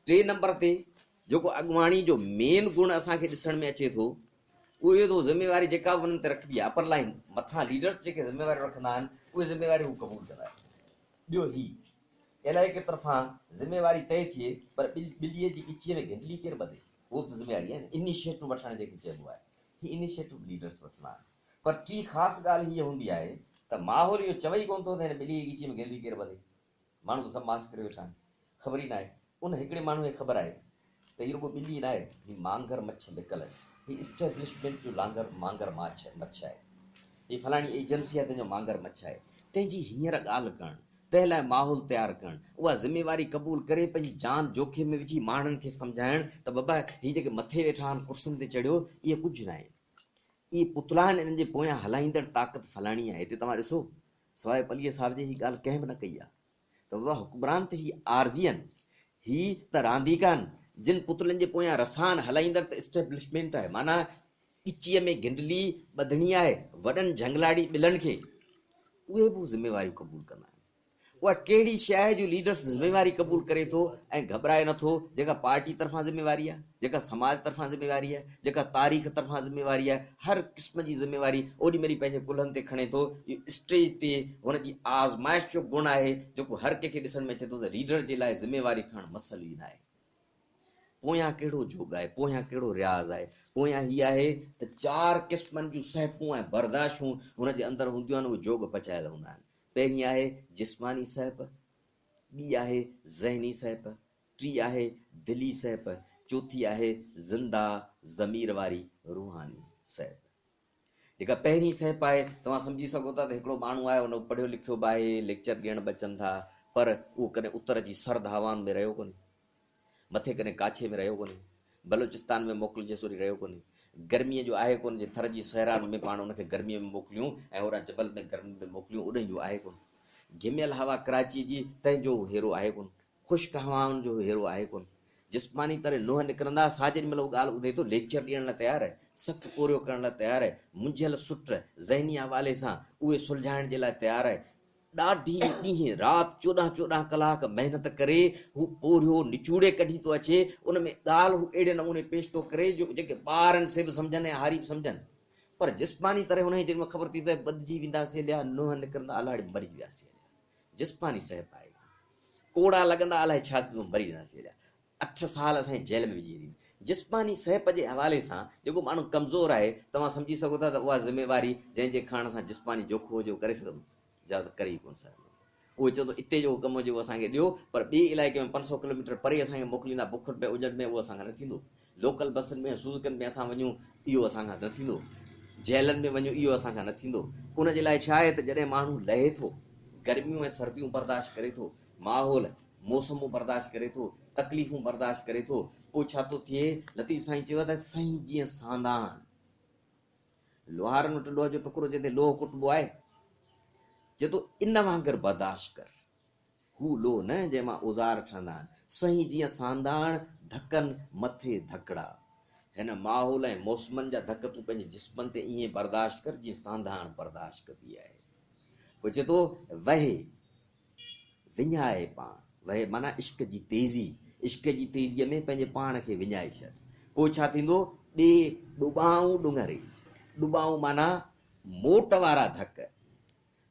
ٽئين نمبر تي جيڪو اڳواڻي جو مين گڻ اسان کي ڏسڻ ۾ اچي ٿو اهو اهو ته ذميواري جيڪا به انهن تي رکبي آهي اپر لائين مٿان ليڊرس جيڪي ذميواريون رکندا آهن اهي ذميواريون هو قبول ڪندا آهن. ٻيو هي علائقي طرفان ذميواري طئي ٿئي پر ٻليء جي ڳچيء ۾ گهنڊلي ڪير ٻڌي اهو به ته ذميواري آهي نه انيشيٽو وٺڻ جنهن کي چئبو آهي هي انيشيٽو به ليڊرس وٺندا آهن پر ٽين خاص ڳالهه هيء هوندي آهي ته ماحول اهو چوي ئي ڪونه ٿو ته هن ٻليء جي ڳچيء ۾ گهنڊلي ڪير ٻڌي. ماڻهو ته سڀ ماٺ ڪري ويٺا آهن. خبر ئي ناهي. ان هڪڙي ماڻهوء کي خبر آهي ته هي رڳو ٻلي ناهي، هي مانگر مڇ لڪل آهي. هي اسٽيبلشمينٽ جو لانگر مانگر ماڇ مڇ آهي. هي فلاڻي ايجنسي آهي تنهن جو مانگر مڇ آهي. تنهن جي هينئر ڳالهه ڪرڻ، تنهن لاء ماحول تيار ڪرڻ، اها ذميواري قبول ڪري پنهنجي جان جوکي ۾ وجهي ماڻهن کي سمجهائڻ ته بابا هي جيڪي مٿي ويٺا آهن ڪرسين تي چڙهيو، اهي ڪجهه ناهن. اهي پتلا آهن، انهن جي پويان هلائيندڙ طاقت فلاڻي آهي. هتي توهان ڏسو سواء پليجي صاحب جي هي ڳالهه ڪنهن به نه ڪئي آهي ته بابا حڪمران ته هي عارضي آهن، هي ته رانديڪا آهن، جن پتلن جي پويان رسان هلائيندڙ ته اسٽيبلشمينٽ آهي، معنيٰ ڳچيء ۾ گهنڊلي ٻڌڻي آهي وڏن جهنگلاڙي ٻلن کي، اهي به ذميواريون قبول ڪندا آهن. اها ڪهڙي شيء آهي جو ليڊرس ذميواري قبول ڪري ٿو ۽ گهٻرائي نه ٿو، جيڪا پارٽي طرفان ذميواري آهي، جيڪا سماج طرفان ذميواري آهي، جيڪا تاريخ طرفان ذميواري آهي، هر قسم جي ذميواري اوڏي مهل ئي پنهنجي ڪلهن تي کڻي ٿو. اهو اسٽيج تي هن جي آزمائش جو گڻ آهي، جيڪو هر ڪنهن کي ڏسڻ ۾ اچي ٿو ته ليڊر جي لاء ذميواري کڻڻ مسئلو ئي ناهي. پويان ڪهڙو جوڳ آهي، پويان ڪهڙو رياض آهي، پويان هي آهي ته چار قسمن جون سهپون ۽ برداشون هن جي اندر هونديون آهن، اهي جوڳ پچايل هوندا آهن. پهرين آهي جسماني سهپ، ٻي آهي ذهني سهپ، ٽي آهي دلي سهپ، چوٿي آهي زنده ضمير واري روحاني سهپ. جيڪا پهرين سهپ آهي، توهان سمجهي سگهو ٿا ته هڪڙو ماڻهو آهي، ان پڙهيو لکيو به آهي، ليڪچر ڏيڻ به اچن ٿا، پر اهو ڪڏهن اتر جي سرد هوائن ۾ رهيو ڪونهي. مٿي ڪڏهن ڪاڇي ۾ رهيو ڪونهي. بلوچستان ۾ موڪلجيس وري رهيو ڪونهي. گرميء جو آهي ڪونه جي ٿر جي صحرائن ۾ پاڻ ان کي گرميء ۾ موڪليون ۽ هوڏانهن جبل ۾ گرمي ۾ موڪليون اوڏهين جو آهي ڪونه. گهميل هوا ڪراچيء جي تنهن جو هو هيرو آهي ڪونه. خشڪ هوائن جو هو هيرو آهي ڪونه. جسماني طرح نونهن نڪرندا سا جيڏي مهل هو ڳالهه ٻڌي ٿو ليڪچر ڏيڻ لاء تيار آهي، سخت پورهيو ڪرڻ لاء تيار آهي، منجهيل سٽ ذهني حوالي سان اهي سلجهائڻ جي لاء تيار آهي، ڏاڍي ڏينهن رات چوڏهن چوڏهن ڪلاڪ محنت ڪري هو پورهيو نچوڙي ڪڍي ٿو اچي، ان ۾ ڳالهه هو اهڙي نموني پيش ٿو ڪري جو جيڪي ٻار آهن سي به سمجهن ۽ هاري به سمجهن. پر جسماني طرح انهيء جيڏي مهل خبر ٿي ته ٻڌجي وينداسين هليا، نونهن نڪرندا الاڙي مري وياسين هليا. جسماني سهپ آهي. ڪوڙا لڳندا الائي ڇا ٿيندو مري وينداسين هليا. اٺ سال اسان کي جيل ۾ وجهي ڇڏين. جسماني سهپ جي حوالي سان جيڪو ماڻهو ڪمزور آهي، توهان سمجهي سگهو ٿا ته اها ذميواري جنهن جي کڻڻ سان جسماني جوکو هجي اهو ڪري سگهندو؟ جواب ته ڪري ئي ڪونه سگهندو. اهو چوندو اتي جيڪو ڪم هجي اهو اسان کي ڏيو پر ٻئي علائقي ۾ 500 ڪلوميٽر پري اسان کي موڪليندا بکن ۾ اجن ۾ اهو اسان کان نه ٿيندو. لوڪل بسن ۾ سوزڪن ۾ اسان وڃون اهو اسان کان نه ٿيندو. جيلن ۾ وڃون اهو اسان کان نه ٿيندو. ان جي لاء ڇا آهي ته جڏهن ماڻهو لهي ٿو، گرميون ۽ سرديون برداشت ڪري ٿو، ماحول، موسمون برداشت ڪري ٿو، تڪليفون برداشت ڪري ٿو، پوء ڇا ٿو ٿئي؟ لطيف سائين چيو ته سائين جيئن سانداڻ، لوهارن وٽ لوهه جو ٽڪرو جنهن تي لوهه ڪٽبو آهي، چئي ٿو ان وانگر برداشت ڪر. هو لوهه نه جنهن مان اوزار ٺهندا آهن، سائين جيئن سانداڻ، ڌڪن مٿي ڌڪڙا. هن ماحول ۽ موسمن جا ڌڪ تون پنهنجي جسمن تي ائين برداشت ڪر جيئن سانداڻ برداشت ڪبي آهي. پوء چئي ٿو وهي. وڃائي پاڻ، وهي معنيٰ عشق جي تيزي، عشق جي تيزيء ۾ پنهنجي پاڻ کي وڃائي ڇڏ. پوء ڇا ٿيندو؟ ڏي ڏٻائون ڏونگري، ڏٻائون معنيٰ موٽ وارا ڌڪ،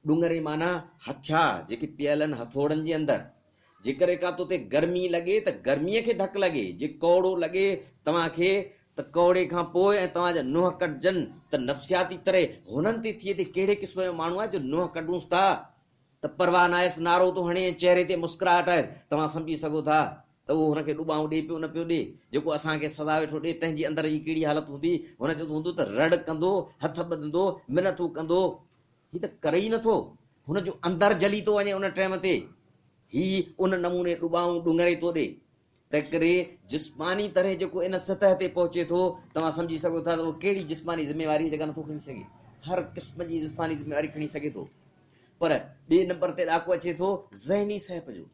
ڏونگري معنيٰ هٿيار جيڪي پيل آهن هٿوڙن جي اندر. جيڪڏهن ڪا تو تي گرمي لڳي ته گرميء کي ڌڪ لڳي، جي ڪؤڙو لڳي توهان کي ته ڪؤڙي کان پوء ۽ توهان جا نونهن ڪڍجن ته نفسياتي طرح هنن تي ٿئي ته ڪهڙي قسم جو ماڻهو آهي جو نونهن ڪڍونس ٿا ته پرواهه ناهيس، نعرو ٿو هڻي ۽ چهري تي مسڪراهٽ آهيس، توهان سمجهي سگهو ٿا ته اهو هن کي ڏٻائون ڏئي پيو نه پيو ڏئي، جيڪو اسان کي سزا ويٺو ڏئي، تنهن جي اندر جي ڪهڙي حالت هوندي؟ هن جو ته هوندو ته رڙ ڪندو، هٿ ٻڌندو، منٿون ڪندو، هي ته ڪري ئي نٿو، هن جو اندر جلي ٿو وڃي ان ٽيم تي، هي ان نموني ڏٻائون ڏونگري ٿو ڏئي. تنهنڪري جسماني طرح جيڪو ان سطح تي پهچي ٿو، توهان سمجهي سگهو ٿا ته اهو ڪهڙي جسماني ذميواري جيڪا نٿو کڻي سگهي. هر قسم جي جسماني ذميواري کڻي سگهي ٿو. پر ٻئي نمبر تي ڏاڪو اچي ٿو ذهني سهپ جو.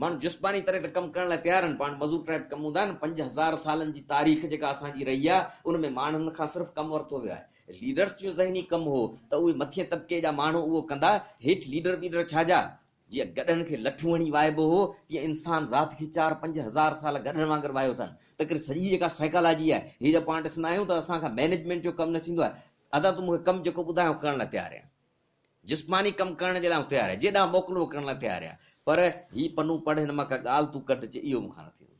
ماڻهو جسماني طرح ته ڪم ڪرڻ لاء تيار آهن، پاڻ مزور ٽائيپ ڪم هوندا آهن، 5000 سالن جي تاريخ جيڪا اسان جي رهي آهي، ان ۾ ماڻهن کان صرف ڪم ورتو ويو آهي. ليڊرس جو ذهني ڪم هو ته اهي مٿئين طبقي جا ماڻهو اهو ڪندا، هيٺ ليڊر ٻيڊر ڇا جا؟ جيئن گڏهن کي لٺون هڻي وائبو هو، تيئن انسان ذات کي چار پنج هزار سال گڏهن وانگر وايو اٿن. تنهنڪري سڄي جيڪا سائيڪالاجي آهي، هي جو پاڻ ڏسندا آهيون ته اسان کان مئنيجمينٽ جو ڪم نه ٿيندو آهي. ادا تون مون کي ڪم جيڪو ٻڌاء آئون ڪرڻ لاء تيار آهيان. جسماني ڪم ڪرڻ جي لاء آئون تيار آهيان، جيڏانهن موڪلو ڪرڻ لاء تيار آهيان، پر هي پنو پڙهه هن مان ڪا ڳالهه تون ڪڍ چي اهو مون کان نه ٿيندو.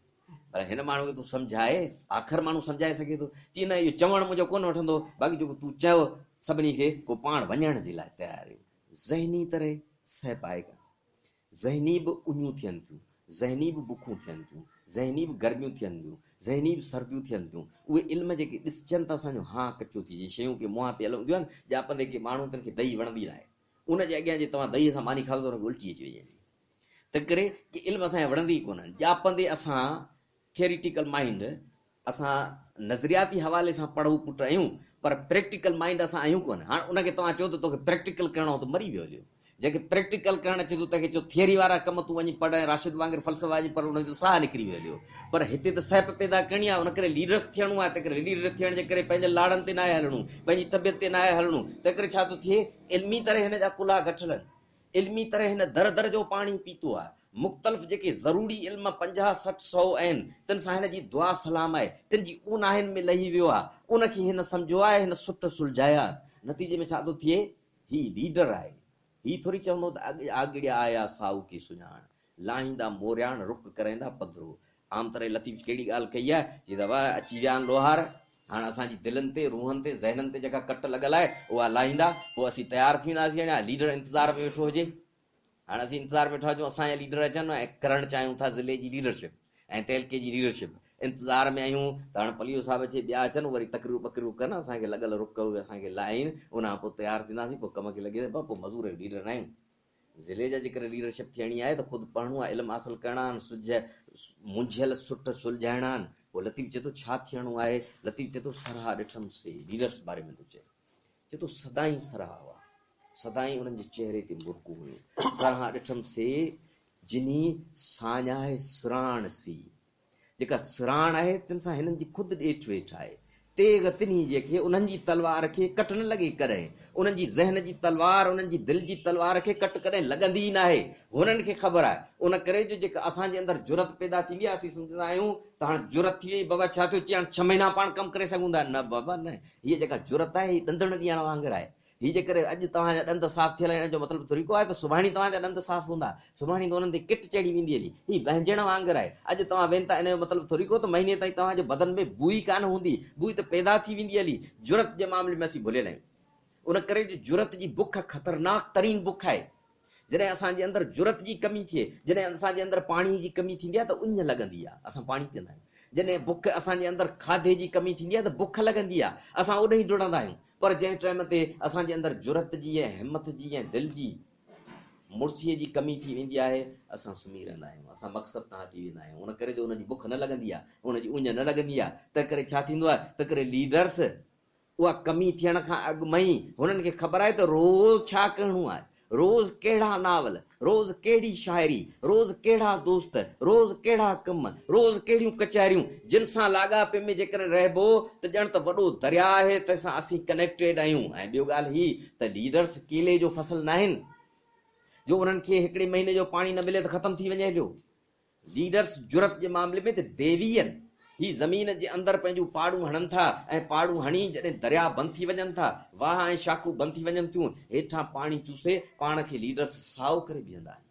پر هن ماڻهو کي تون سمجهاء، آخر ماڻهو سمجهائي سگهي ٿو. چي نه اهو چوڻ منهنجو ڪونه وٺندو، باقي جيڪو تون چيو سڀني کي ڪو پاڻ وڃڻ جي لاء تيار آهيون. ذهني طرح سهپ آهي ڪانه. ذهني به اڃون ٿين ٿيون، ذهني به بکون ٿين ٿيون، ذهني به گرميون ٿين ٿيون، ذهني به سرديون ٿين ٿيون. اهي علم جيڪي ڏسجن ته اسان جو هانء ڪچو ٿي جيئن شيون ڪي منهن پيل هونديون آهن، ڄاپندي ڪي ماڻهو تن کي دهي وڻندي ناهي. ان جي اڳيان جي توهان دهيء سان ماني کائو ته ان کي الٽي اچي وڃي. تنهنڪري ڪي علم اسان کي وڻندي ئي ڪونهن. ڄاپندي اسان Theoretical Mind اسان نظرياتي حوالي سان پڙهو پٽ آهيون پر پريڪٽيڪل مائنڊ اسان آهيون ڪونه. هاڻ ان کي توهان چئو ته توکي پريڪٽيڪل ڪرڻو هو ته مري ويو هليو. جنهن کي پريڪٽيڪل ڪرڻ اچي ٿو تنهن کي چئو ٿيوري وارا ڪم تون وڃي پڙهه ۽ راشد وانگر فلسفا وڃي پڙهه ان جو ساهه نڪري ويو هليو. پر هتي ته سهپ پيدا ڪرڻي آهي ان ڪري ليڊرس ٿيڻو آهي تنهن ڪري ليڊر ٿيڻ جي ڪري پنهنجن لاڙن تي ناهي هلڻو پنهنجي طبيعت تي ناهي هلڻو تنهن ڪري ڇا ٿو ٿئي علمي طرح هن جا ڪلها گٺل آهن. علمي طرح هن در در جو پاڻي پيتو آهي. مختلف جيڪي ضروري علم پنجاهه سٺ سئو آهن، تن سان هن جي دعا سلام آهي، تن جي اوناهين ۾ لهي ويو آهي. ان کي هن سمجهيو آهي، هن سٽ سلجهايا آهن. نتيجي ۾ ڇا ٿو ٿئي؟ هي ليڊر آهي. هي ٿوري چوندو ته اڳ آڳڙيا آيا سائو ڪي سڃاڻ، لاهيندا مورياڻ، رڪ ڪرائيندا پڌرو. عام طرح لطيف ڪهڙي ڳالهه ڪئي آهي، چي ته واهه اچي ويا آهن لوهار، هاڻ اسان جي دلن تي، روحن تي، ذهنن تي جيڪا ڪٽ لڳل آهي، اها لاهيندا، پوء اسين تيار ٿي وينداسين. اڃا ليڊر انتظار ۾ ويٺو هجي. هاڻ اسين انتظار ۾ ويٺا هجون، اسان جا ليڊر اچن ۽ ڪرڻ چاهيون ٿا ضلعي جي ليڊرشپ ۽ تعلقي جي ليڊرشپ. انتظار ۾ آهيون ته هاڻ پليجو صاحب اچي، ٻيا اچن، وري تقريرون ٻقريرون ڪن، اسان کي لڳل رڪ اهي اسان کي لاهين، ان کان پوء تيار ٿينداسين، پوء ڪم کي لڳي وينداسين، پوء مزور آهيون، ليڊر ناهيون. ضلعي جا جيڪڏهن ليڊرشپ ٿيڻي آهي ته خود پڙهڻو آهي، علم حاصل ڪرڻا آهن، سجهه منجهيل سٽ سلجهائڻا آهن. پوء لطيف چئي ٿو ڇا ٿيڻو آهي؟ لطيف چئي ٿو سرها ڏٺم سي، ليڊرس باري ۾ ٿو چئي، چئي ٿو سدائين سرها هئا، سدائين انهن جي چهري تي مرڪون هيون. سرها ڏٺم سي، جنهي ساڃاهه سراڻ سي. جيڪا سراڻ آهي، تن سان هنن جي خود ڏيٺ ويٺ آهي. تيغ تنهي جي کي، انهن جي تلوار کي ڪٽ نه لڳي ڪڏهن. انهن جي ذهن جي تلوار، انهن جي دل جي تلوار کي ڪٽ ڪڏهن لڳندي ئي ناهي. هنن کي خبر آهي. ان ڪري جو جيڪا اسان جي اندر جرئت پيدا ٿيندي آهي، اسين سمجهندا آهيون ته هاڻ جرئت ٿي وئي، بابا ڇا ٿيو، چي هاڻ ڇهه مهينا پاڻ ڪم ڪري سگهون ٿا. نه بابا نه، هيء جيڪا جرئت آهي، هيء ڏندڻ ڏيڻ وانگر آهي. هي جيڪڏهن اڄ توهان جا ڏند صاف ٿيل آهن ان جو مطلب ٿوري ڪو آهي ته سڀاڻي توهان جا ڏند صاف هوندا. سڀاڻي ته انهن تي ڪٽ چڙهي ويندي هلي. هي وهنجڻ وانگر آهي. اڄ توهان ويهن ٿا ان جو مطلب ٿوري ڪو ته مهيني تائين توهان جي بدن ۾ بوء ئي ڪانه هوندي. بوء ته پيدا ٿي ويندي هلي. جرئت جي معاملي ۾ اسين ڀليل آهيون. ان ڪري جو جرئت جي بک خطرناڪ ترين بک آهي. جڏهن اسان جي اندر جرئت جي ڪمي ٿئي، جڏهن اسان جي اندر پاڻي جي ڪمي ٿيندي آهي ته اڃ لڳندي آهي، اسان پاڻي پيئندا آهيون. جڏهن بک اسان جي اندر کاڌي جي ڪمي ٿيندي آهي ته بک لڳندي آهي، اسان اوڏانهن ئي ڊوڙندا آهيون. پر جنهن ٽائيم تي اسان جي اندر جرئت جي ۽ همٿ جي ۽ دل جي مڙسيء جي ڪمي ٿي ويندي آهي، اسان سمهي رهندا آهيون، اسان مقصد تان هٽي ويندا آهيون. ان ڪري جو ان جي بک نه لڳندي آهي، ان جي اڃ نه لڳندي آهي، تنهن ڪري ڇا ٿيندو آهي، تنهن ڪري ليڊرس اها ڪمي ٿيڻ کان اڳ ۾ ئي هنن کي خبر آهي ته روز ڇا ڪرڻو آهي، روز ڪهڙا ناول، روز ڪهڙي شاعري، روز ڪهڙا دوست، روز ڪهڙا ڪم، روز ڪهڙيون ڪچهريون، جن سان لاڳاپي ۾ جيڪڏهن رهبو ته ڄڻ ته وڏو درياء آهي تنهن سان اسين ڪنيڪٽيڊ آهيون ۽ ٻيو ڳالهه هي ته ليڊرس ڪيلي جو فصل ناهن جو انهن کي هڪڙي مهيني جو پاڻي نه ملي ته ختم ٿي وڃي هليو. ليڊرس جرئت جي معاملي ۾ ته ديوي آهن. هي زمين جي اندر پنهنجون پاڙون هڻن ٿا ۽ پاڙون هڻي جڏهن درياء بند ٿي وڃن ٿا، واهه ۽ شاخون بند ٿي وڃن ٿيون، هيٺان پاڻي چوسي پاڻ کي ليڊرس سائو ڪري بيهندا آهن.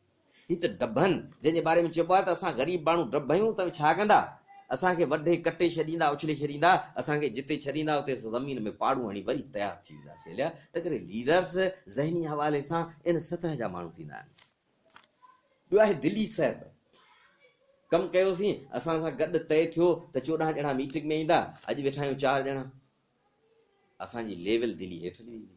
هي ته ڊڀ آهن، جنهن جي باري ۾ چئبو آهي ته اسان غريب ماڻهو ڊڀ آهيون ته ڇا ڪندا؟ اسان کي وڍي ڪٽي ڇڏيندا، اڇلي ڇڏيندا، اسان کي جتي ڇڏيندا اتي اسان زمين ۾ پاڙون هڻي وري تيار ٿي وينداسين هليا. تنهنڪري ليڊرس ذهني حوالي سان ان سطح جا ماڻهو ٿيندا آهن. ٻيو آهي دلي صاحب ڪم ڪيوسين اسان سان گڏ طئي ٿيو ته 14 ڄڻا ميٽنگ ۾ ايندا اڄ ويٺا آهيون چار ڄڻا اسان جي ليول دلي هيٺ هلي ويندي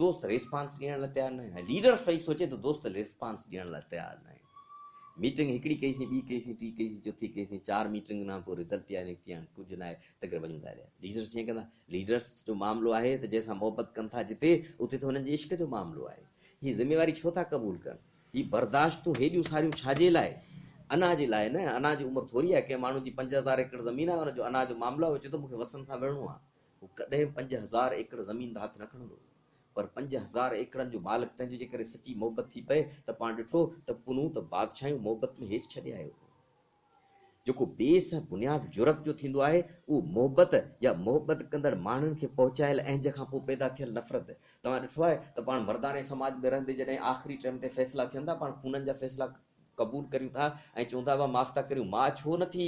دوست ريسپانس ڏيڻ لاء تيار نه آهن ليڊر پئي سوچي ته دوست ريسپانس ڏيڻ لاء تيار نه آهن ميٽنگ هڪڙي ڪئيسين ٻي ڪئيسين ٽي ڪئيسين چوٿي ڪئيسين چار ميٽنگ کان پوء رزلٽ يا نڪتي هاڻي ڪجهه نه آهي تنهن ڪري وڃون ٿا هليا ليڊرس ائين ڪندا ليڊرس جو معاملو آهي ته جنهن سان محبت ڪن ٿا جتي اتي ته هنن جي عشق جو معاملو آهي هي ذميواري ڇو ٿا قبول ڪن؟ هي برداشتون هيڏيون ساريون ڇا جي لاء؟ انا جي لاء نه، انا جي عمر ٿوري آهي، ڪنهن ماڻهو جي 5000 ايڪڙ زمين آهي، ان جو انا جو معاملو آهي، هو چئي ٿو مون کي وسن سان وڙهڻو آهي، هو ڪڏهن به 5000 ايڪڙ زمين ته هٿ نه کڻندو، پر 5000 ايڪڙن جو مالڪ تنهن جو جيڪڏهن سچي محبت ٿي پئي ته پاڻ ڏٺو ته پنهون ته بادشاهيون محبت ۾ هيٺ ڇڏي آيو هو. جيڪو بيس ۽ بنياد جرئت جو ٿيندو آهي، اهو محبت يا محبت ڪندڙ ماڻهن کي پهچايل اهنج کان پوء پيدا ٿيل نفرت. توهان ڏٺو آهي ته پاڻ مرداڻي سماج ۾ رهندي جڏهن آخري ٽيم تي فيصلا ٿين ٿا، پاڻ خونن جا فيصلا قبول ڪريون ٿا ۽ چئون ٿا بابا معاف ٿا ڪريون. ماء ڇو نه ٿي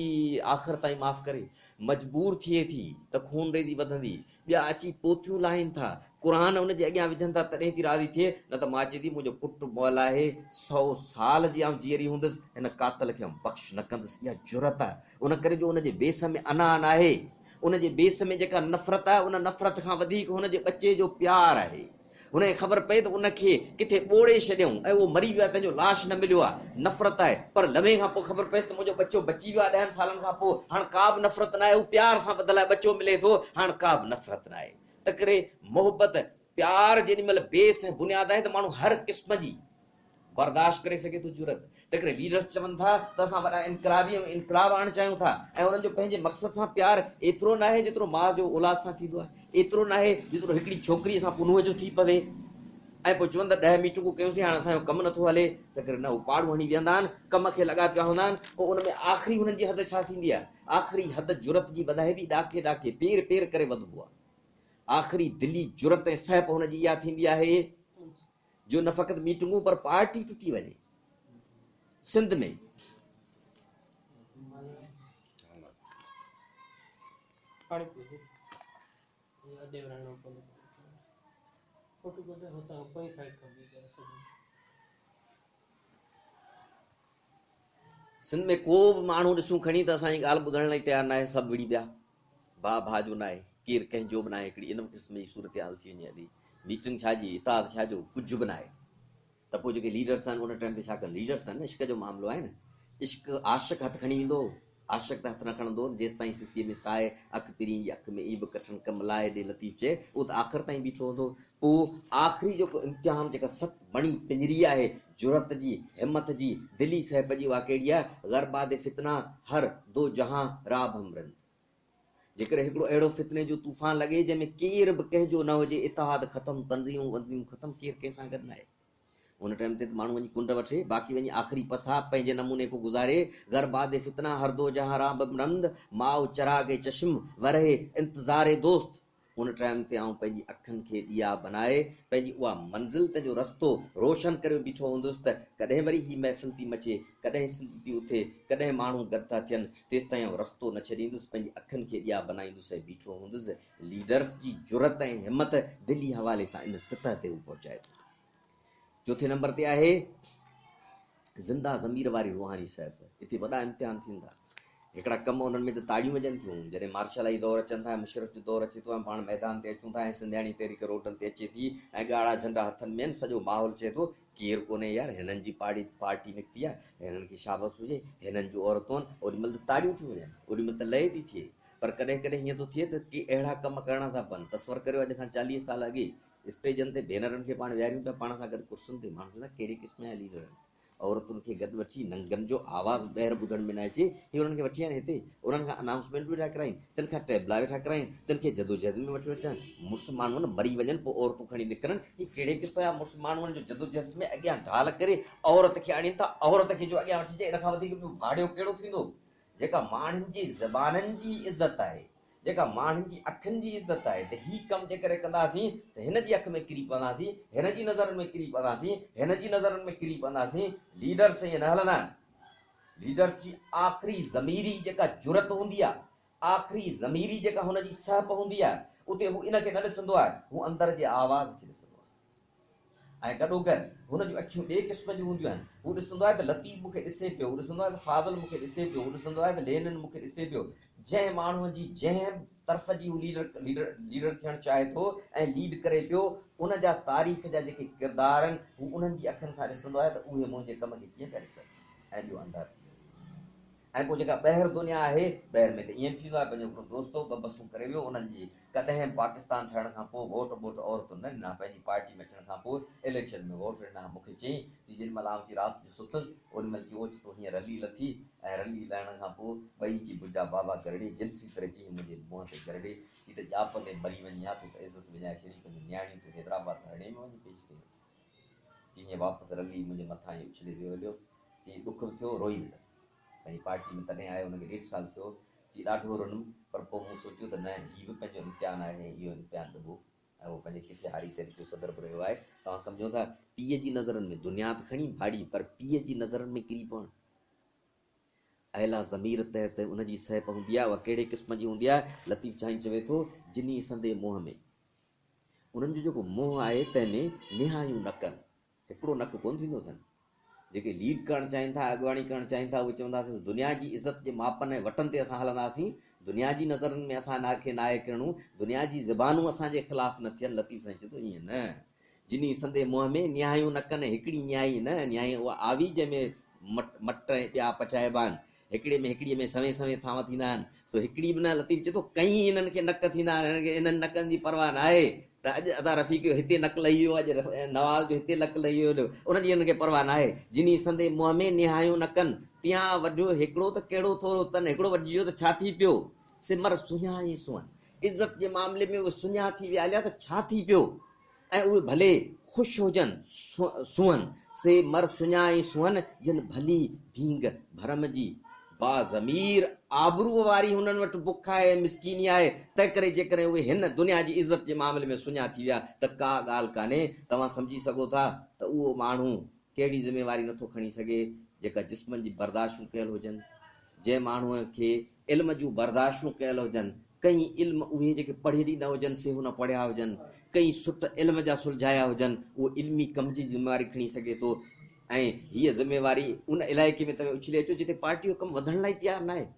آخر تائين معاف ڪري؟ مجبور ٿئي ٿي ته خونريزي وڌندي. ٻيا اچي پوٿيون لاهين ٿا، قرآن ان جي اڳيان وجهن ٿا تڏهن ٿي راضي ٿئي، نه ته ماء چئي ٿي منهنجو پٽ مئل آهي، سئو سال جي آئون جيئري هوندس، هن قاتل کي آئون بخش نه ڪندس. اها جرئت آهي، ان ڪري جو ان جي ويس ۾ انا ناهي، ان جي ويس ۾ جيڪا نفرت آهي، ان نفرت کان وڌيڪ هن جي ٻچي جو پيار آهي. هن کي خبر پئي ته ان کي ڪٿي ٻوڙي ڇڏيائون ۽ اهو مري ويو آهي، تنهن جو لاش نه مليو آهي. نفرت آهي. پر لمحي کان پوء خبر پيس ته منهنجو ٻچو بچي ويو آهي ڏهن سالن کان پوء هاڻ ڪا به نفرت ناهي. هو پيار سان ٻڌل آهي، ٻچو ملي ٿو، هاڻ ڪا به نفرت ناهي. تنهنڪري محبت، پيار جيڏي مهل بيس ۽ بنياد آهي ته ماڻهو هر قسم جي. برداشت ڪري سگهي ٿو جرئت تنهنڪري ليڊرز چون ٿا ته اسان وڏا انقلابي ۽ انقلاب آڻڻ چاهيون ٿا ۽ انهن جو پنهنجي مقصد سان پيار ايترو ناهي جيترو ماء جو اولاد سان ٿيندو آهي ايترو ناهي جيترو هڪڙي ڇوڪري سان پنهونء جو ٿي پوي ۽ پوء چون ته 10 ميٽنگون ڪيونسين هاڻ اسان جو ڪم نٿو هلي تنهنڪري نه هو پاڙون هڻي ويهندا آهن ڪم کي لڳا پيا هوندا آهن پوء ان ۾ آخري هنن جي حد ڇا ٿيندي آهي آخري حد جرئت جي وڌائبي ڏاڪي ڏاڪي پير پير ڪري وڌبو آهي آخري دلي جرئت ۽ سهپ هن جي اها ٿيندي آهي جو نه فقط ميٽنگون پر پارٽي ٽٽي وڃي سنڌ ۾. سنڌ ۾ ڪو به ماڻهو ڏسون کڻي ته اسان جي ڳالهه ٻڌڻ لاء تيار ناهي سڀ وڙهي پيا ڀاء ڀاء جو ناهي ڪير ڪنهن جو به ناهي هڪڙي ان قسم جي صورتحال ٿي وڃي هلي ميٽنگ ڇا جي اتحاد ڇا جو ڪجهه به ناهي ته پوء جيڪي ليڊرس آهن ان ٽائيم تي ڇا ڪن ليڊرس آهن نه عشق جو معاملو آهي نه عشق عاشق هٿ کڻي ويندو عاشق ته هٿ نه کڻندو جيستائين سسيء ۾ ساهي اک پرين جي اک ۾ عيب ڪٺن ڪم لاء ڏي لطيف چئي اهو ته آخر تائين بيٺو هوندو پوء آخري جيڪو امتحان جيڪا ست بڻي پڃري آهي جرئت جي همت جي دلي سهپ جي اها ڪهڙي آهي غرباد فتنه هر دو جهان راب هم رند جيڪڏهن هڪڙو اهڙو فتني جو طوفان لڳي جنهن ۾ ڪير به ڪنهن جو نه هجي اتحاد ختم تنظيمون ونظيمون ختم ڪير ڪنهن سان گڏ ناهي ان ٽائيم تي ته ماڻهو وڃي ڪنڊ وٺي باقي وڃي آخري پساهه پنهنجي نموني ڪو گذاري غرباد فتنه هر دو جهان راب هم رند ماء چراغ چشم ورهه انتظار دوست ان ٽائيم تي آئون پنهنجي اکين کي ڏيئا بنائي پنهنجي اها منزل تنهن جو رستو روشن ڪريو بيٺو هوندس ته ڪڏهن وري هي محفل ٿي مچي، ڪڏهن سنڌ ٿي اٿي، ڪڏهن ماڻهو گڏ ٿا ٿين، تيستائين آئون رستو نه ڇڏيندس، پنهنجي اکين کي ڏيئا بنائيندس ۽ بيٺو هوندس. ليڊرس جي جرئت ۽ همت دلي حوالي سان ان سطح تي هو پهچائي ٿو. چوٿين نمبر تي آهي زنده ضمير واري روحاني صحت. اتي وڏا امتحان ٿين ٿا. هڪڙا ڪم انهن ۾ ته تاڙيون وڄن ٿيون. جڏهن مارشلائي دور اچن ٿا ۽ مشرف جو دور اچي ٿو ۽ پاڻ ميدان تي اچون ٿا ۽ سنڌياڻي تحريڪ روڊن تي اچي ٿي ۽ ڳاڙها جهنڊا هٿن ۾ آهن، سڄو ماحول چئي ٿو ڪير ڪونهي يار هنن جي پاڙي پارٽي نڪتي آهي، هنن کي شابس هجي، هنن جون عورتون آهن، اوڏي مهل ته تاڙيون ٿيون وڄن، اوڏي مهل ته لئي ٿي ٿئي. پر ڪڏهن ڪڏهن هيئن ٿو ٿئي ته ڪي اهڙا ڪم ڪرڻا ٿا پون. تصور ڪريو اڄ کان 40 سال اڳي اسٽيجن تي ڀينرن کي پاڻ ويهاريون پيا پاڻ سان گڏ ڪرسين تي ماڻهو چوندا ڪهڙي قسم جا ليڊر آهن عورتن کي گڏ وٺي ننگن جو آواز ٻهر ٻڌڻ ۾ نه اچي هي انهن کي وٺي آيا هتي انهن کان انائونسمينٽ ويٺا ڪرائين تن کان ٽيبلا ويٺا ڪرائين تن کي جدوجهد ۾ وٺي اچن مڙس ماڻهو نه مري وڃن پوء عورتون کڻي نڪرن هي ڪهڙي قسم جا مڙس ماڻهو آهن جو جدوجهد ۾ اڳيان ڍال ڪري عورت کي آڻين ٿا عورت کي جو اڳيان وٺي اچي ان کان وڌيڪ ٻيو ڀاڙيو ڪهڙو ٿيندو جيڪا ماڻهن جي زبانن جي عزت آهي، جيڪا ماڻهن جي اکين جي عزت آهي ته هي ڪم جيڪڏهن ڪنداسين ته هن جي اک ۾ ڪري پونداسين، هن جي نظرن ۾ ڪري پونداسين، هن جي نظرن ۾ ڪري پونداسين، ليڊرس ائين نه هلندا آهن. ليڊرس جي آخري ضميري جيڪا جرئت هوندي آهي، آخري ضميري جيڪا هن جي سهپ هوندي آهي، اتي هو ان کي نه ڏسندو آهي، هو اندر جي آواز کي ڏسندو آهي. ۽ گڏوگڏ هن جون اکيون ٻئي قسم جون هونديون آهن. هو ڏسندو آهي ته لطيف مون کي ڏسي پيو، هو ڏسندو آهي ته فاضل مون کي ڏسي پيو، هو ڏسندو آهي ته لينن مون کي ڏسي پيو. جنهن ماڻهوء جي جنهن طرف جي هو ليڊر ليڊر ليڊر ٿيڻ چاهي ٿو ۽ ليڊ ڪري پيو، ان جا تاريخ جا جيڪي ڪردار آهن، هو انهن جي اکين سان ڏسندو آهي ته اهي منهنجي ڪم کي ڪيئن پيا ڏسن ۽ ٻيو انڌا ٿي وڃي. ۽ پوء جيڪا ٻاهر دنيا آهي، ٻاهر ۾ ته ائين به ٿيندو آهي، پنهنجو هڪڙو دوست هو، ٻه بسون ڪري ويو، انهن جي ڪڏهن به پاڪستان ٺهڻ کان پوء ووٽ ٻوٽ عورتن نه ڏنا، پنهنجي پارٽي ۾ اچڻ کان پوء اليڪشن ۾ ووٽ ڏنا، مون کي چيائين، چي جيڏي مهل آئون چي رات جو ستس، اوڏي مهل چي اوچتو هيئن رلي لٿي ۽ رلي لهڻ کان پوء ٻئي چي منهنجا بابا گرڙي، جنسي طرح چي منهنجي منهن تي گرڙي، چي ته ڄاپندي مري وڃين ها، تون ته عزت وڃائي ڇڏي، پنهنجون نياڻيون تون حيدرآباد ڌرڻي ۾ وڃي پيش ڪيون. چي ائين واپس رلي منهنجي مٿان ائين اڇلي ويو هليو، چي ڏک به ٿيو، روئي وڌم. پنهنجي پارٽي ۾ تڏهن آيو ان کي ڏيڍ سال ٿيو، چي ڏاڍو رنم، پر پوء مون سوچيو ته نه هي به پنهنجو امتحان آهي ۽ اهو امتحان ڏبو ۽ هو پنهنجي ڪٿي هاري تحريڪ جو صدر به رهيو آهي. توهان سمجهو ٿا پيء جي نظرن ۾ دنيا ته کڻي ڀاڙي پر پيء جي نظرن ۾ ڪري پوڻ اعليٰ ضمير تحت ان جي سهپ هوندي آهي اها ڪهڙي قسم جي هوندي آهي؟ لطيف سائين چوي ٿو جني سندي منهن ۾. انهن جو جيڪو منهن آهي تنهن ۾ نهايون نڪن، هڪڙو نڪ ڪونه ٿيندو اٿن. جيڪي ليڊ ڪرڻ چاهين ٿا، اڳواڻي ڪرڻ چاهين ٿا، اهي چوندا ته دنيا جي عزت جي ماپن ۽ وٽن تي اسان هلنداسين، دنيا جي نظرن ۾ اسان کي ناهي ڪرڻو، دنيا جي زبانون اسان جي خلاف نه ٿين. لطيف سائين چئي ٿو ائين نه، جني سندي منهن ۾ نهايون نڪن، هڪڙي نهائي نه، نهائي اها آوي جنهن ۾ مٽ ۽ ٻيا پچائبا آهن، هڪڙي ۾ هڪڙيء ۾ سوين سوين ٿانو ٿيندا آهن، سو هڪڙي به نه، لطيف چئي ٿو، ڪئين انهن کي نڪ ٿيندا آهن، هنن کي انهن نڪن جي پرواهه ناهي ته اڄ ادا رفيق جو هتي نڪ لهي ويو، اڄ نواز جو هتي نڪ لهي ويو، انهن جي انهن کي پرواهه ناهي. جني سندي منهن ۾ نهايون نڪن، تيان وڍيو هيڪڙو ته ڪهڙو ٿورو تن، هڪڙو وڍجي ويو ته ڇا ٿي پيو؟ سي مر سڃا ئي سونهن. عزت جي معاملي ۾ اهي سڃا ٿي ويا هليا ته ڇا ٿي پيو؟ ۽ اهي ڀلي خوش هجن سونهن، سي مر سڃا ۽ سونهن، جن ڀلي ڀينگ ڀرم جي. باضمير آبروء واري هنن وٽ بک آهي ۽ مسڪيني آهي، تنهنڪري جيڪڏهن اهي هن دنيا جي عزت جي معاملي ۾ سڃا ٿي ويا ته ڪا ڳالهه ڪانهي. توهان سمجهي سگهو ٿا ته اهو ماڻهو ڪهڙي ذميواري نٿو کڻي سگهي، جيڪا جسمن جي برداشون ڪيل هجن، جنهن ماڻهوء کي علم جون برداشون ڪيل هجن، ڪئين علم اهي جيڪي پڙهيل ئي نه هجن سي هن پڙهيا هجن، ڪئين سٽ علم جا سلجهايا هجن، اهو علمي ڪم جي ذميواري کڻي سگهي ٿو ۽ هيء ذميواري ان علائقي ۾ توهين اڇلي اچو جتي پارٽيء جو ڪم وڌڻ لاء تيار ناهي.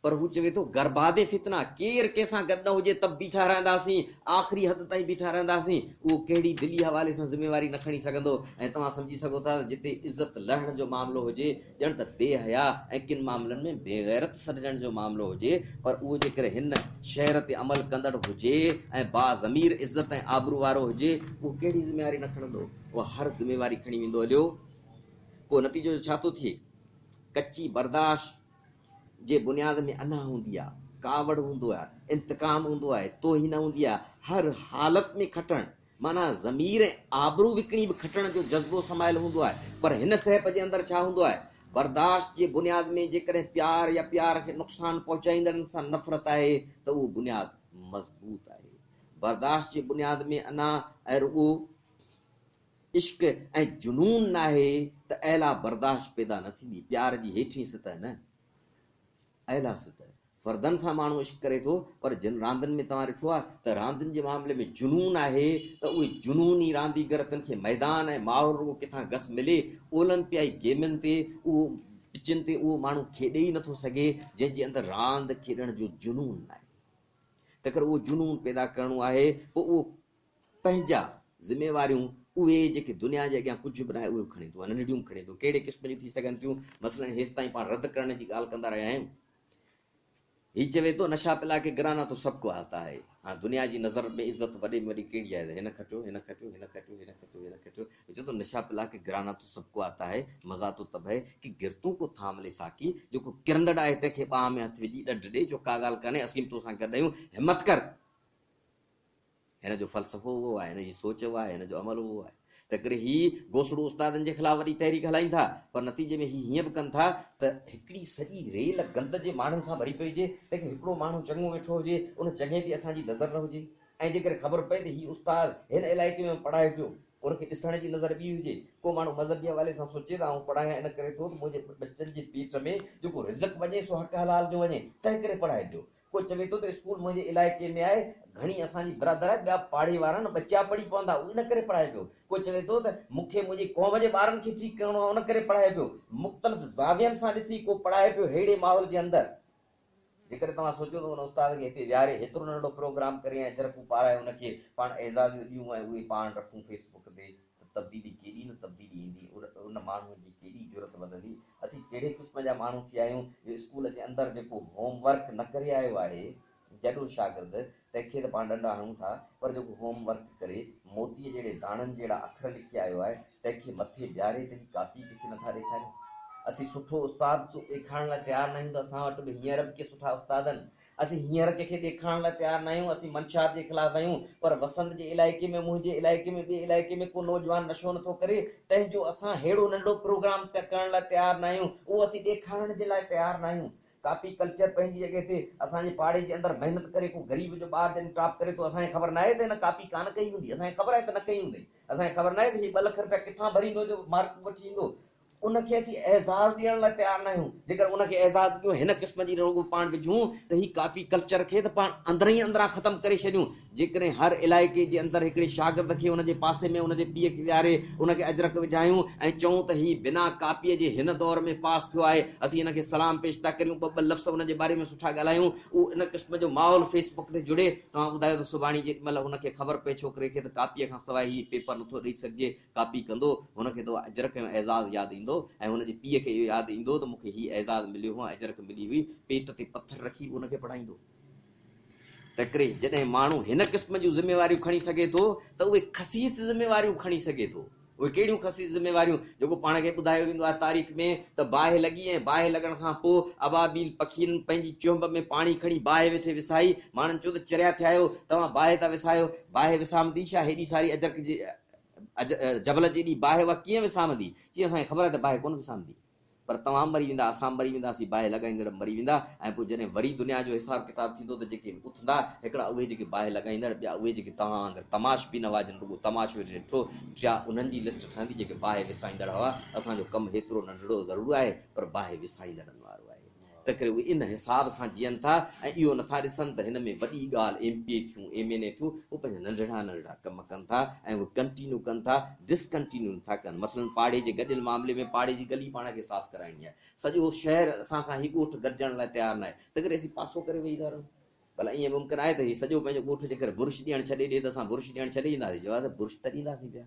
پر هو چوي ٿو گرباد فتنه، ڪير ڪنهن سان گڏ نه هجي ته به بيٺا رهنداسين، آخري حد تائين بيٺا رهنداسين، اهو ڪهڙي دلي حوالي سان ذميواري نه کڻي سگهندو ۽ توهان سمجهي سگهو ٿا ته جتي عزت لهڻ جو معاملو هجي ڄڻ ته بي حيا ۽ ڪن معاملن ۾ بي غيرت سڏجڻ جو معاملو هجي پر اهو جيڪڏهن هن شعر تي عمل ڪندڙ هجي ۽ باضمير عزت ۽ آبرو وارو هجي اهو ڪهڙي ذميواري نه کڻندو اهو هر ذميواري کڻي ويندو هليو پوء نتيجو ڇا ٿو ٿئي ڪچي برداشت جي بنياد ۾ انا هوندي آهي ڪاوڙ هوندو آهي انتقام هوندو آهي توهين هوندي آهي هر حالت ۾ کٽڻ معنيٰ ضمير ۽ آبرو وڪڻي به کٽڻ جو جذبو سمايل هوندو آهي، پر هن سهپ جي اندر ڇا هوندو آهي؟ برداشت جي بنياد ۾ جيڪڏهن پيار يا پيار کي نقصان پهچائيندڙن سان نفرت آهي ته اهو بنياد مضبوط آهي. برداشت جي بنياد ۾ انا ۽ رڳو عشق ۽ جنون ناهي ته اعليٰ برداشت پيدا نه ٿيندي، پيار جي هيٺين سطح نه. اعليٰ سطح. فردن سان ماڻهو عشق ڪري ٿو پر جن راندين ۾ توهان ڏٺو آهي ته راندين جي معاملي ۾ جنون آهي ته اهي جنوني رانديگر تن کي ميدان ۽ ماحول رڳو ڪٿان گس ملي اولمپيائي گيمن تي اهو پچن تي اهو ماڻهو کيڏي ئي نٿو سگهي جنهن جي اندر راند کيڏڻ جو جنون ناهي تنهنڪري اهو جنون پيدا ڪرڻو آهي پوء اهو پنهنجا ذميواريون اهي جيڪي دنيا جي اڳيان ڪجهه به ناهي اهي به کڻي ٿو ۽ ننڍڙيون به کڻي ٿو ڪهڙي قسم جون ٿي سگهن ٿيون مثلاً هيستائين پاڻ رد ڪرڻ جي ڳالهه ڪندا رهيا آهيون هي چوي ٿو نشا پلا ڪي گرانا تو سب ڪو آتا هي هاڻ دنيا جي نظر ۾ عزت وڏي ۾ وڏي ڪهڙي آهي ته هن کٽيو هن کٽيو هن کٽيو هن کٽيو هن کٽيو هي چوي ٿو نشا پلا ڪي گرانا تو سب ڪو آتا هي مزا تو تب هي ڪي گرتون ڪو ٿام لي ساقي جيڪو ڪرندڙ آهي تنهن کي ٻانهن ۾ هٿ وجهي ڏڍ ڏي چئو ڪا ڳالهه ڪانهي اسين به توسان گڏ آهيون همت ڪر هن جو فلسفو اهو آهي، هن جي سوچ اها آهي، هن جو عمل اهو آهي. تنهنڪري هي گوسڙو استادن جي خلاف وڏي تحريڪ هلائين ٿا، پر نتيجي ۾ هي هيئن به ڪن ٿا ته هڪڙي سڄي ريل گند جي ماڻهن سان ڀري پئي هجي، تنهن کي هڪڙو ماڻهو چڱو ويٺو هجي، ان چڱي تي اسان جي نظر نه هجي ۽ جيڪڏهن خبر پئي ته هي استاد هن علائقي ۾ پڙهائي پيو، ان کي ڏسڻ جي نظر ٻي هجي. ڪو ماڻهو مذهبي حوالي سان سوچي ته آئون پڙهايان ان ڪري ٿو ته منهنجي ٻچن جي پيٽ ۾ جيڪو رزق وڃي سو حق حلال جو وڃي، تنهنڪري پڙهائي پيو. ڪو چوي ٿو ته اسڪول منهنجي علائقي ۾ آهي، گهڻي اسان جي برادر آهي، ٻيا پاڙي وارا نه ٻچا پڙهي پوندا، ان ڪري پڙهائي پيو. ڪو چوي ٿو ته مون کي منهنجي قوم جي ٻارن کي ٺيڪ ڪرڻو آهي، ان ڪري پڙهائي پيو. مختلف زاوين سان ڏسي ڪو پڙهائي پيو ههڙي ماحول جي اندر. جيڪڏهن توهان سوچيو ته ان استاد کي هتي ويهاري هيترو ننڍڙو پروگرام ڪري ۽ اجرڪون پارائي ان کي پاڻ اعزاز ڏيون ۽ اهي پاڻ رکون فيس بڪ تي ته تبديلي ڪيڏي نه تبديلي ايندي، ان ماڻهوء جي ڪيڏي جرئت وڌندي. اسين ڪهڙي قسم جا ماڻهو ٿي آهيون جو اسڪول جي اندر جيڪو هوم ورڪ نه ڪري آيو آهي جڏو شاگرد تنهن کي ته پاڻ ڏنڊا هڻون ٿا پر جيڪو هوم ورڪ ڪري موتيء جهڙي داڻن جهڙا اکر لکي آيو آهي تنهن کي مٿي بيهاري تنهنجي ڪاپي ڪنهن کي نٿا ڏيکاريون. اسين سٺو استاد ڏيکارڻ لاء تيار ناهيون ته اسان وٽ به هينئر به ڪي سٺا استاد آهن. اسين هينئر ڪنهن کي ڏيکارڻ لاء تيار ناهيون، اسين منشيات جي خلاف آهيون، پر وسند جي علائقي ۾، منهنجي علائقي ۾، ٻئي علائقي ۾ ڪو نوجوان نشو نٿو ڪري، تنهن جو اسان ههڙو ننڍڙو پروگرام ڪرڻ لاء تيار ناهيون، اهو اسين ڏيکارڻ جي لاء تيار ناهيون. ڪاپي ڪلچر پنهنجي جڳهه تي، اسان جي پاڙي جي اندر محنت ڪري ڪو غريب جو ٻار جڏهن ٽاپ ڪري ٿو، اسان کي خبر ناهي ته هن ڪاپي ڪانه ڪئي هوندي، اسان کي خبر آهي ته نه ڪئي هوندئي، اسان کي خبر ناهي ته هي ٻه لک رپيا ڪٿان ڀريندو جو مارڪون وٺي ايندو، ان کي اسين اعزاز ڏيڻ لاء تيار ناهيون. جيڪر ان کي اعزاز ڏيون، هن قسم جي رڳو پاڻ وجهون ته هي ڪاپي ڪلچر کي ته پاڻ اندرئين اندران ختم ڪري ڇڏيون. جيڪڏهن هر علائقي جي اندر هڪڙي شاگرد کي ان جي پاسي ۾ ان جي پيء کي ويهاري ان کي اجرڪ وجهايون ۽ چئون ته هي بنا ڪاپيء جي هن دور ۾ پاس ٿيو آهي، اسين هن کي سلام پيش ٿا ڪريون، ٻه ٻه لفظ ان جي باري ۾ سٺا ڳالهايون، اهو ان قسم جو ماحول فيس بڪ تي جڙي. توهان ٻڌايو ته سڀاڻي جيڏي مهل هن کي خبر پئي ڇوڪري کي ته ڪاپيء کان سواء هي پيپر نٿو ڏئي سگهجي، ڪاپي ڪندو، هن کي ته اهو اجرڪ ۽ اعزاز ياد ايندو ۽ هن جي پيء کي اهو ياد ايندو ته مون کي هي اعزاز مليو هو ۽ اجرڪ ملي هئي، پيٽ تي پٿر رکي به ان کي پڙهائيندو. تنهنڪري جڏهن ماڻهو هن قسم جون ذميواريون کڻي سگهي ٿو ته اهي خسيس ذميواريون کڻي سگهي ٿو. اهي ڪهڙيون خسيس ذميواريون؟ جيڪو پاڻ کي ٻڌايو ويندو آهي تاريخ ۾ ته باهه لڳي ۽ باهه لڳڻ کان پوء ابابيل پکين پنهنجي چهنب ۾ پاڻي کڻي باهه ويٺي وسائي. ماڻهن چيو ته چريا ٿيا آهيو، توهان باهه ٿا وسايو، باهه وسامندي ڇا؟ هيڏي ساري اجرڪ جي جبل جيڏي باهه اها ڪيئن وسامندي؟ چي اسان کي خبر آهي ته باهه ڪونه وسامندي، پر توهان مري ويندا، اسان مري وينداسين، باهه لڳائيندڙ به مري ويندا ۽ پوء جڏهن وري دنيا جو حساب ڪتاب ٿيندو ته جيڪي اٿندا، هڪڙا اهي جيڪي باهه لڳائيندڙ، ٻيا اهي جيڪي توهان وانگر تماش بين هئا، جن رڳو تماشو ڏٺو، ٽيا انهن جي لسٽ ٺهندي جيڪي باهه وسائيندڙ هئا. اسان جو ڪم هيترو ننڍڙو ضرور آهي، پر باهه وسائيندڙن وارو آهي. تنهنڪري اهي ان حساب سان جيئن ٿا ۽ اهو نٿا ڏسن ته هن ۾ وڏي ڳالهه ايم پي اي ٿيون ايم اين اي ٿيون هو پنهنجا ننڍڙا ننڍڙا ڪم ڪن ٿا ۽ اهي ڪنٽينيو ڪن ٿا ڊس ڪنٽينيو نٿا ڪن مثلاً پاڙي جي گڏيل معاملي ۾ پاڙي جي گلي پاڻ کي صاف ڪرائڻي آهي سڄو شهر اسان کان هي ڳوٺ گڏجڻ لاء تيار ناهي تنهنڪري اسين پاسو ڪري ويهي ٿا رهون ڀلا ائين ممڪن آهي ته هي سڄو پنهنجو ڳوٺ جيڪر برش ڏيڻ ڇڏي ڏي ته اسان برش ڏيڻ ڇڏي ڏينداسين جواب ته برش ته ڏينداسين پيا.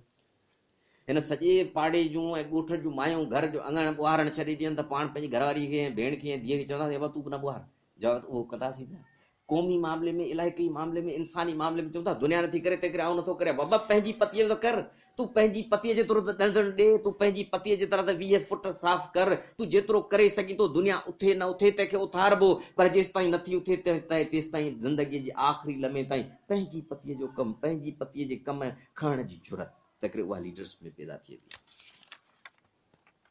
هن سڄي پاڙي جون ۽ ڳوٺ جون مايون گهر جو اڱڻ ٻوهارڻ ڇڏي ڏين ته پاڻ پنهنجي گهر واريء کي ۽ ڀيڻ کي ۽ ڌيء کي چونداسين ابا تون به نه ٻوهار. جواب ته اهو ڪنداسين پيا. قومي معاملي ۾، علائقائي معاملي ۾، انساني معاملي ۾ چون ٿا دنيا نٿي ڪري تنهنڪري آئون نٿو ڪريان. بابا پنهنجي پتيء جو ته ڪر. تون پنهنجي پتيء جيترو ته ڏندڻ ڏي، تون پنهنجي پتيء جيترا ته 20 فٽ صاف ڪر. تون جيترو ڪري سگهين ٿو. دنيا اٿي نه اٿي تنهن کي اٿاربو پر جيستائين نٿي اٿي تيستائين زندگيء جي آخري لمحي تائين پنهنجي پتيء جو ڪم، پنهنجي پتيء جي ڪم کڻڻ جي جرئت. تنهنڪري اها ليڊرس ۾ پيدا ٿئي ٿي.